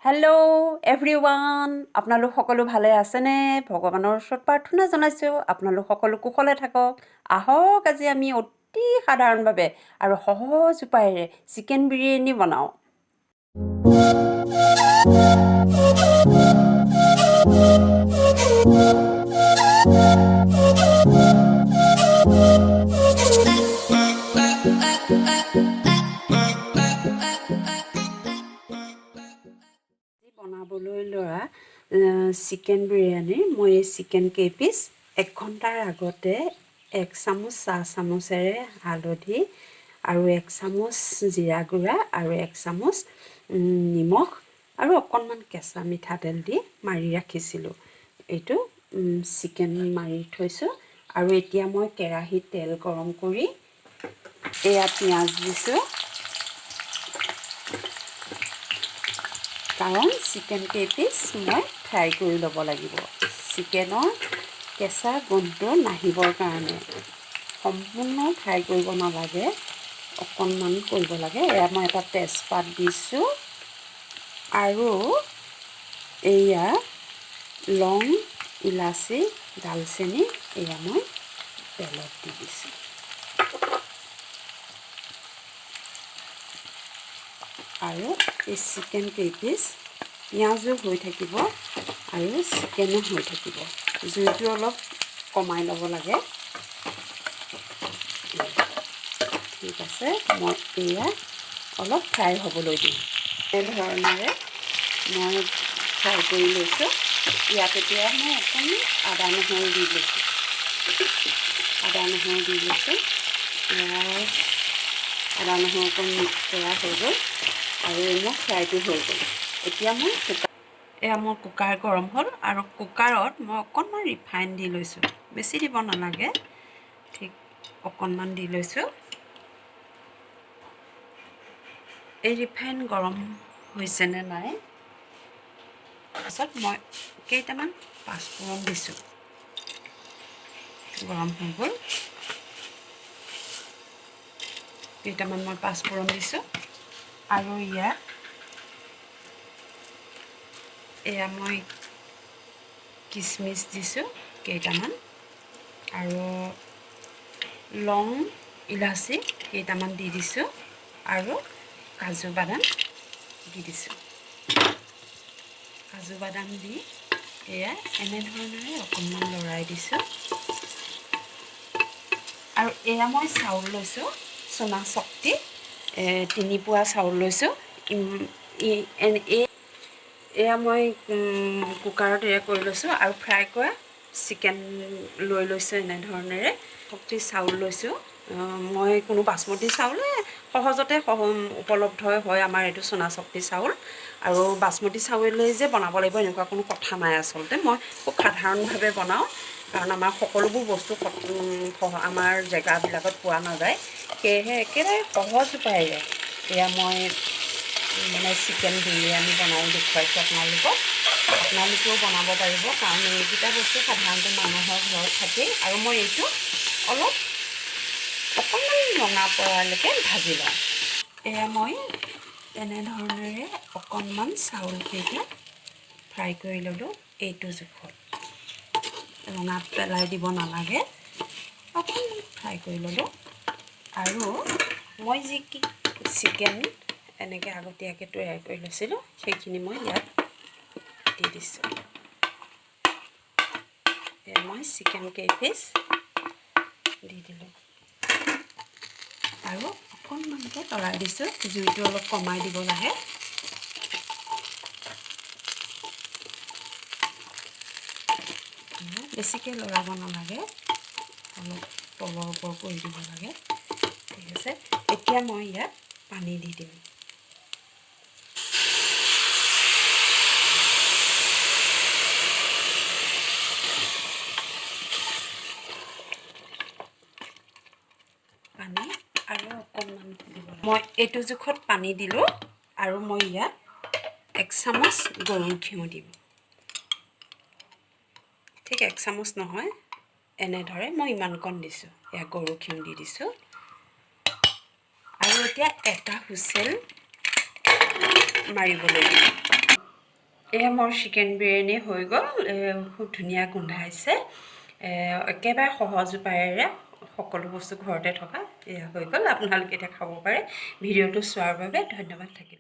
Hello' everyone, আপোনালোক সকলো ভালে আছেনে? ভগৱানৰ ওচৰত প্ৰাৰ্থনা জনাইছোঁ, আপোনালোক সকলো কুশলে থাকক। আহক, আজি আমি অতি সাধাৰণভাৱে আৰু সহজ উপায়েৰে চিকেন বিৰিয়ানী বনাওঁ। বনাবলৈ লোৱা চিকেন বিৰিয়ানীৰ মই এই চিকেন কেইপিচ 1 ঘণ্টাৰ আগতে 1 চামুচ চাহ চামুচেৰে হালধি আৰু 1 চামুচ জিৰা গুড়া আৰু 1 চামুচ নিমখ আৰু অকণমান কেঁচা মিঠাতেল দি মাৰি ৰাখিছিলোঁ। এইটো চিকেন মাৰি থৈছোঁ। আৰু এতিয়া মই কেৰাহীত তেল গৰম কৰি এয়া পিঁয়াজ দিছোঁ, কাৰণ চিকেন কেইপিচ মই ফ্ৰাই কৰি ল'ব লাগিব। চিকেনৰ কেঁচা গোন্ধটো নাহিবৰ কাৰণে সম্পূৰ্ণ ফ্ৰাই কৰিব নালাগে, অকণমান কৰিব লাগে। এয়া মই এটা তেজপাত দিছোঁ আৰু এয়া লং, ইলাচি, ডালচেনি এয়া মই তেলত দি দিছোঁ। আৰু এই চিকেন কেইপিচ পিঁয়াজো হৈ থাকিব আৰু চিকেনো হৈ থাকিব। জুইটো অলপ কমাই ল'ব লাগে। ঠিক আছে, মই এয়া অলপ ফ্ৰাই হ'বলৈ দিম। এনেধৰণেৰে মই ফ্ৰাই কৰি লৈছোঁ। ইয়াত এতিয়া মই অকণমান আদা নহৰু দি লৈছোঁ। আদা নহৰু দি লৈছোঁ। আদা নহৰু অকণ মিক্স কৰা হৈ গ'ল আৰু মোৰ ফ্ৰাইটো হৈ গ'ল। এতিয়া মই এয়া মোৰ কুকাৰ গৰম হ'ল আৰু কুকাৰত মই অকণমান ৰিফাইন দি লৈছোঁ, বেছি দিব নালাগে, ঠিক অকণমান দি লৈছোঁ। এই ৰিফাইন গৰম হৈছেনে নাই, তাৰপাছত মই কেইটামান পাঁচফোৰণ দিছোঁ। গৰম হৈ গ'ল, কেইটামান মই পাঁচফোৰণ দিছোঁ। আৰু ইয়াত এয়া মই কিচমিচ দিছোঁ কেইটামান আৰু লং, ইলাচি কেইটামান দি দিছোঁ আৰু কাজু বাদাম দি দিছোঁ। কাজু বাদাম দি এয়া এনেধৰণেৰে অকণমান লৰাই দিছোঁ। আৰু এয়া মই চাউল লৈছোঁ, চোনা শক্তি 3 পোৱা চাউল লৈছোঁ। এয়া মই কুকাৰত এয়া কৰি লৈছোঁ আৰু ফ্ৰাই কৰা চিকেন লৈ লৈছোঁ। এনেধৰণেৰে শক্তি চাউল লৈছোঁ। মই কোনো বাচমতি চাউলে সহজতে উপলব্ধ হয় আমাৰ এইটো চোনা শক্তি চাউল। আৰু বাচমতি চাউলেই যে বনাব লাগিব এনেকুৱা কোনো কথা নাই। আচলতে মই খুব সাধাৰণভাৱে বনাওঁ, কাৰণ আমাৰ সকলোবোৰ বস্তু আমাৰ জেগাবিলাকত পোৱা নাযায়। সেয়েহে একেবাৰে সহজ উপায়েৰে এয়া মই মানে চিকেন বিৰিয়ানী বনাই দেখুৱাইছোঁ আপোনালোকক। আপোনালোকেও বনাব পাৰিব, কাৰণ এইকেইটা বস্তু সাধাৰণতে মানুহৰ ঘৰত থাকেই। আৰু মই এইটো অলপ অকণমান ৰঙা পৰালৈকে ভাজি লওঁ। এয়া মই তেনেধৰণেৰে অকণমান চাউলকেইটা ফ্ৰাই কৰি ল'লোঁ। এইটো জোখত ৰঙা পেলাই দিব নালাগে, অকণমান ফ্ৰাই কৰি ল'লোঁ। আৰু মই যি কি চিকেন এনেকৈ আগতীয়াকৈ তৈয়াৰ কৰি লৈছিলোঁ, সেইখিনি মই ইয়াত দি দিছোঁ। এয়া মই চিকেন কেইপিচ দি দিলোঁ আৰু অকণমানকৈ লৰাই দিছোঁ। জুইটো অলপ কমাই দিব লাগে। বেছিকৈ লৰাব নালাগে, অলপ তলৰ ওপৰ কৰি দিব লাগে। ঠিক আছে, এতিয়া মই ইয়াত পানী দি দিম। পানী আৰু অকণমান দিব। মই এইটো জোখত পানী দিলোঁ আৰু মই ইয়াত 1 চামুচ গৰুৰ ঘিউ দিম। ঠিক 1 চামুচ নহয়, এনেদৰে মই ইমানকণ দিছোঁ। এয়া গৰু ঘিউ দি দিছোঁ। আৰু এতিয়া এটা হুইচেল মাৰিবলৈ দিম। এয়া মোৰ চিকেন বিৰিয়ানী হৈ গ'ল। খুব ধুনীয়া গোন্ধাইছে। একেবাৰে সহজ উপায়েৰে, সকলো বস্তু ঘৰতে থকা, এয়া হৈ গ'ল। আপোনালোকে এতিয়া খাব পাৰে। ভিডিঅ'টো চোৱাৰ বাবে ধন্যবাদ থাকিল।